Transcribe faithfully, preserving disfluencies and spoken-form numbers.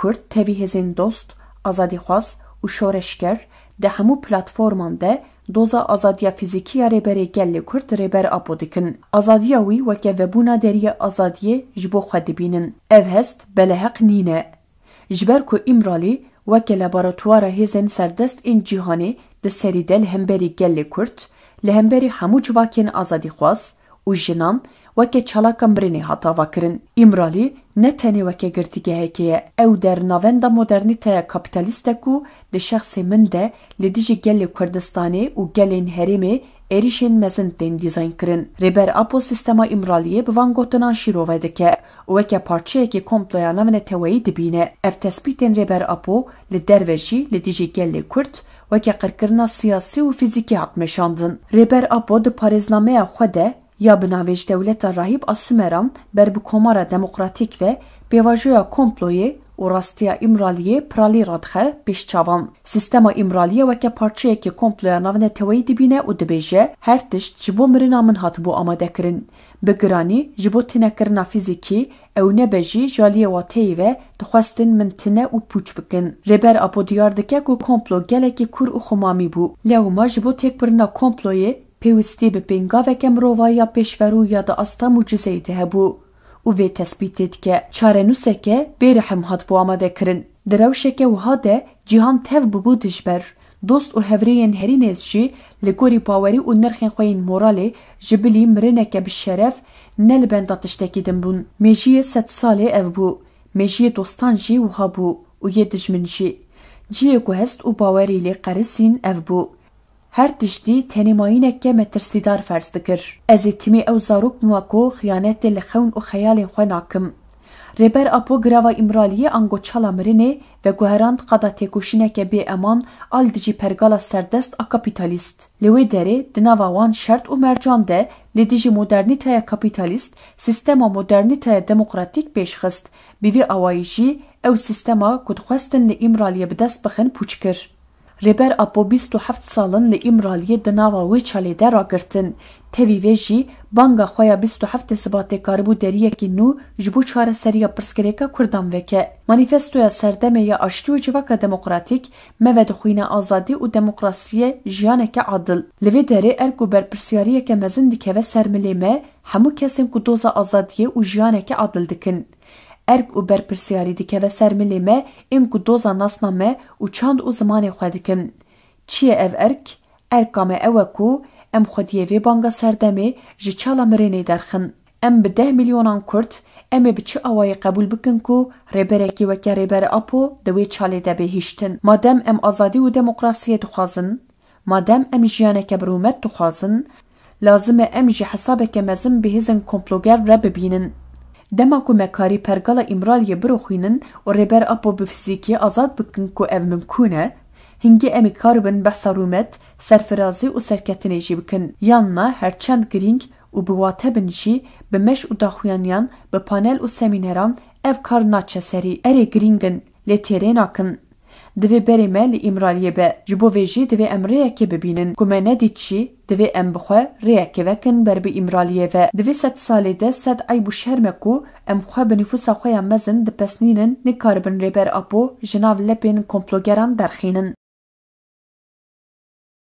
Kurd tevî hêzên dost, azadîxwaz û şoreşger di hemû platforman de doza azadiya fîzîkî ya Rêberê Gelê Kurd Rêber Apo dikin. Azadiya wî weke vebûna deriyê azadiyê ji bo xwe dibînin. Ev hest beleheq nîne. Ji ber ku Îmralî weke laboratuwara hêzên serdest ên cîhanê di serî de li hemberî gelê Kurd, li hemberî hemû civakên azadîxwaz û jinan weke çalaka mirinê hat avakirin. Îmralî ne tenê weke girtîgehekê ye, ew der navenda modernîteya kapîtalîst e ku di şexsê min de li dijî gelê Kurdistanê û gelên herêmê êrîşên mezin tên dîzaynkirin. Rêber Apo sîstema Îmraliyê bi van gotinan şîrove dike û weke parçeyekê komploya navneteweyî dibîne. Ev tespîtên Rêber Apo li derve jî li dijî gelê Kurd weke qirkirina siyasî û fîzîkî hat meşandin. Rêber Apo di parêznameya xwe de ya bi navê Ji Dewleta Rahîb a Sumeran ber bi Komara Demokratîk ve pêvajoya komployê û rastiya Îmraliyê piralî radixe pêş çavan. Sîstema Îmraliyê weke parçeyekê komploya navneteweyî dibîne û dibêje, her tişt ji bo mirina min hatibû amadekirin. Bi giranî ji bo tinekirina fîzîkî, ew nebe jî ji aliyê wateyê ve dixwestin min tine û pûç bikin. Rêber Apo diyar dike ku komplo gelekî kûr û xumamî bû. Lewma ji bo têkbirina komployê pêwîstî bi pêngaveke mirovayî ya pêşverû ya di asta mucizeyê de hebû û vê tespîtê dike, çarenûseke bêrihim hatibû amadekirin. Di rewşeke wiha de cîhan tev bûbû dijber. Dost û hevrêyên herî nêz jî li gorî bawerî û nirxên xwe yên moralê ji bilî mirineke bi şeref ne li benda tiştekî din bûn. Mêjiyê sedsalê ev bû. Mêjiyê dostan jî wiha bû û yê dijmin jî. Cihê ku hest û bawerî lê qerisîn ev bû. Her tiştî tenê mayîneke metirsîdar ferz dikir. Ez ê timî ew zarok bûma ku xiyanetê li xewn û xeyalên xwe nakim. Rêber Apo girava Îmraliyê ango çala mirinê veguherand qada têkoşîneke bê eman a li dijî pergala serdest a kapîtalîst. Li wê derê di nava wan şert û mercan de li dijî modernîteya kapîtalîst sîstema modernîteya demokratîk pêş xist. Bi vî awayî jî ew sîstema ku dixwestin li Îmraliyê bi dest bixin pûç kir. Rêber Apo bîst û heft sal in li Îmraliyê di nava wê çalê de ragirtin. Tevî vê jî banga xwe ya bîst û heftê Sibatê karibû deriyekî nû ji bo çareseriya pirsgirêka Kurdan veke. Manîfestoya Serdemê ya Aştî û Civaka Demokratîk me vedixwîne azadî û demokrasiyê jiyaneke adil. Li vê derê erk û berpirsiyariyeke mezin dikeve ser milê me, hemû kesên ku doza azadiyê û jiyaneke adil dikin. Erk û berpirsiyarî dikeve ser milê me ên ku doza nasname û çand û zimanê xwe dikin. Çi ye ev erk? Erka me ew e ku em xwediyê vê banga serdemê ji çala mirinê derxin. Em bi deh milyonan Kurd, em ê bi çi awayî qebûl bikin ku rêberekî weke Rêber Apo di wê çalê de bê hiştin? Madem em azadî û demokrasiyê dixwazin, madem em jiyaneke bi rûmet dixwazin, lazim e em jî hesabeke mezin bi hêzên komploger re bibînin. Dema ku me karî pergala Îmraliyê biroxînin û Rêber Apo bi fizîkî azad bikin ku ev mimkûn e, hingî em ê karibin behsa rûmet, serfirazî û serketinê jî bikin. Yan na her çend girîng û bi wate bin jî bi meş û daxuyaniyan, bi panel û semîneran ev kar naçe serî. Erê girîng in, lê têrê nakin. Divê berê me li Îmraliyê be. Ji bo vê jî divê em rêyekê bibînin. Ku me nedît jî, divê em bi xwe rêyekê vekin ber bi Îmraliyê ve. Di vê sed salê de sed eyb û şerm e ku em xwe bi nifûsa xwe ya mezin dipesnînin, nikaribin Rêber Apo ji nav lepên komplogeran derxînin.